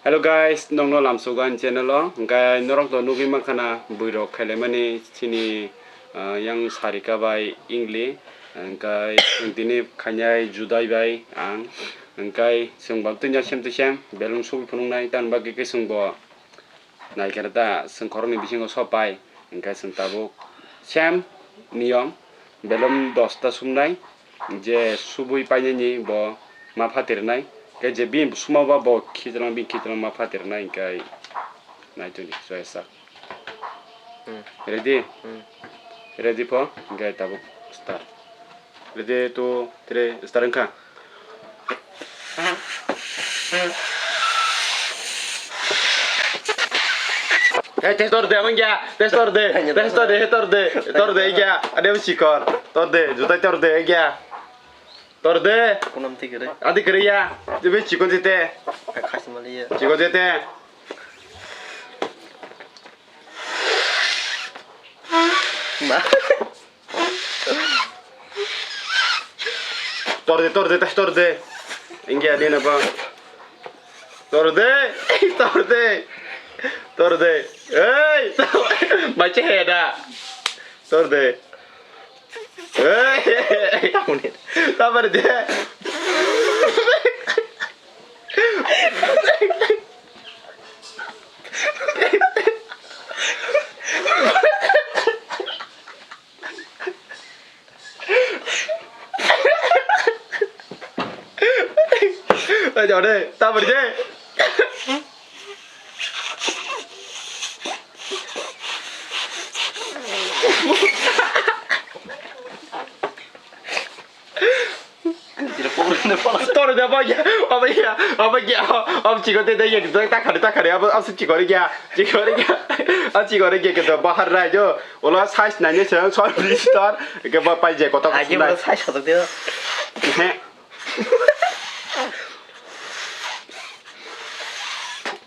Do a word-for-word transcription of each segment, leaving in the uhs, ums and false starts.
Hello guys, nokno lamsogo ani channel o. Hwnkhe norok to nugwi mankha na, buirok khailaimani chini, ah, yang Sarika bai Ingli. Hwnkhe tini khainai Judai bai ang. Hwnkhe chwng bo twi no sem twi sem belung sugwi phunuknai, tamni bagwi khe chwng bo naikhe ta chwng khoroknwi bisingo sopai. Hwnkhe chwng tabuk same niyom, belum dosta sumnai, je subui painani bo ma phatirnai, khe je bini suma ba bo khichwlang, bini khichwlang ma phatirnai, hwnkhe naitoni soyasa. Hmm. Ready? Hmm. Ready po? Hwnkhe tabuk start. Ready, two, three, start wngkha. Hey, test tor de, abang ya, test tor de, test tor de, tor de, tor de, ya, ada sikor, tor de, juta tor de, ya, tor de. Kunam tikere. Adi kere ya, jebe sikon jete. Khasi mali ya. Sikon jete. Ma. Torde, torde, tas torde. Inge adi na ba. Torde, torde. Torde. Ei, mache heda. Torde. Ei, tamu ni. Tabar de. Oi, jauh deh, tabar deh. Toro da ba ya, aba ya, aba ya, aba chiko te de ya, ta khare, ta khare, aba, aba chiko re ya, chiko re ya, aba chiko re ya, ke to bahar ra jo, ola size nai ne se, so blister, ke ba pai je koto. Age sunai. Bro size koto de. He.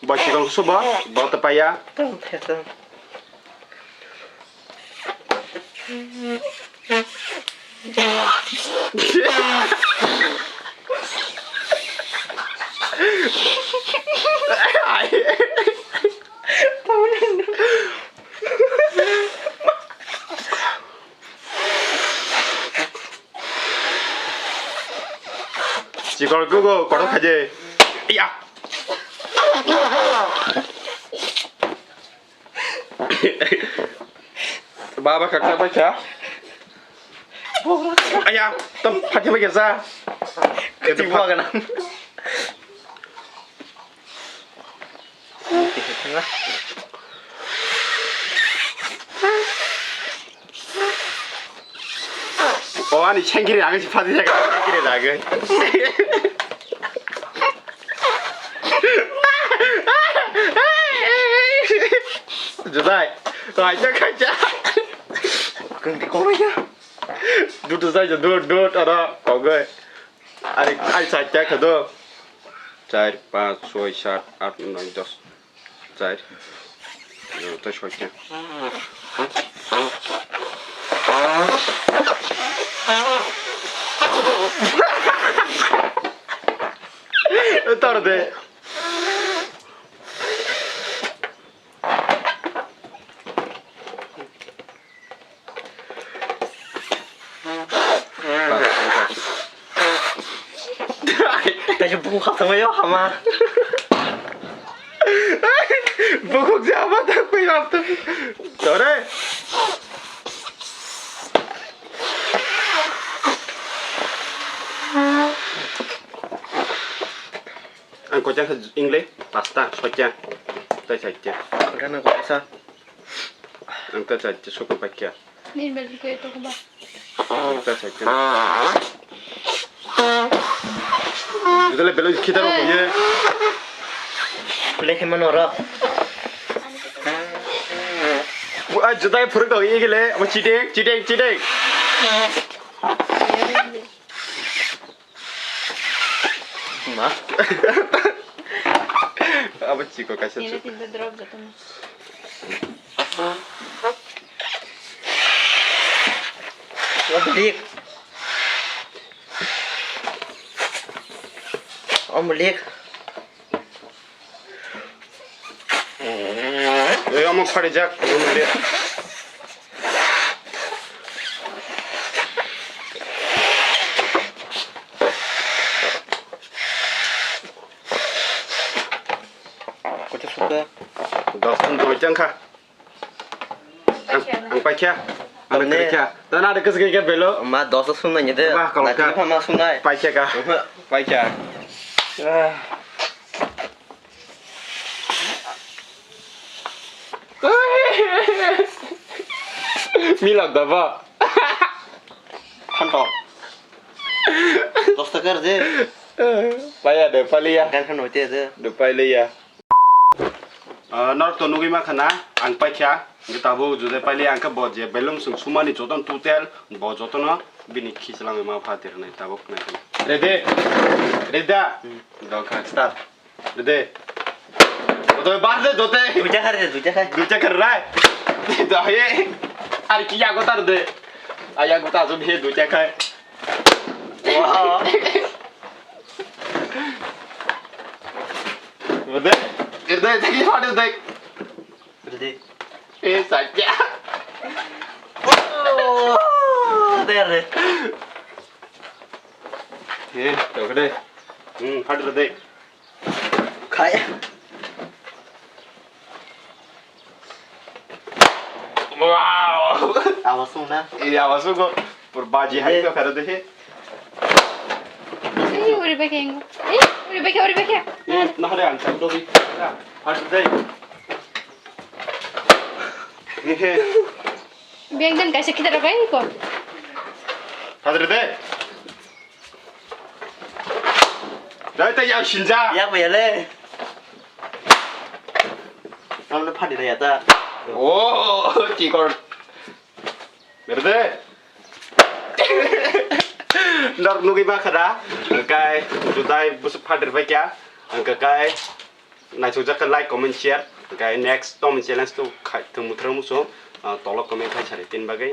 Ba chiko so ba, ba ta pa ya. Tam, tam. Chikor kugo, kotor khaje. Ya. Baba kaksa bacha. Aya, tam phathi bacha sa. Kati buwa kana. O ani sengkiri age si phathi jaga sengkiri age. Judai, kacha kacha. Kung di kong ya. Dudu sai jo dud dud ada kong gai. Ari ari sa kya khado. Char, panch, soi, sat, at, noi, dos. Char. Yo, to soi kya. Tor de. Kaisa bukhuk khathangmai o hama. Bukhuk je hama thangmai o haptang. Tore. Ang kochang kha ingle pasta soicha. Tai saikya. Ang ta chaitya soko paikya. Nini belai khe to ba. Ang ta chaitya. Judale belai khitaro ko ye. Play khe mano ro. Ai judai phuru ko ye gele. Mo chideng chideng chideng. Ma. Abo chiko kaisa. Nini chuk. Tinta drop jotono. Omulik. Omulik. Omo pharijak. Koita sukha? Dos ton doita wngkha. Ang, ang paikha. Ang paikha. Tana ada kes ke belo. Ma dos sung nai de. Ma, kalau ka. Ma sung nai. Paikha ka. Paikha. Milak da ba. Phantok. Dos taka rw de. Paya de, paliya. Gan khan hoite de. De paliya. Ah, nor to nugui ma khana, ang paikha. Ngi tabuk jude paliya, ang khe bo je belum sung sumani joton total, bo jotono bini khichlang ma pha tirnai tabuk nai. Ready? Ready da? Hmm. Dok kha start. Dede. Doi bar de dote. Duita khai re, duita khai. Duita khai rai. Doi. Ar ki yago tar de. Ayago ta jun he duita khai. Wow. Dede. Dede, dede, dede. Dede. Eh, sakya. Oh, dede. Eh, dede. Hmm, hadi dede. Khai. Wow. Awas sung na. Iya, awas sung ko. Pur baji hai to khara dekhe. Eh, uri bekeng. Eh, uri bekeng, uri bekeng. Eh, nah, ada yang satu di. Nah, harus deh. Hehe. Beng dan kaisa kita rabai ko. Hadre deh. Dai ta yang shinja. Ya ba ya le. Tamle phadi da ya ta. Oh, ki kor. Berde. Nor nugui ba khada. Kai judai bus phadir bai kya. Angka kai naisuk jak like, comment, share. Kai next tom challenge to khai thung muthra muso. Tolok comment khai sari tin bagai.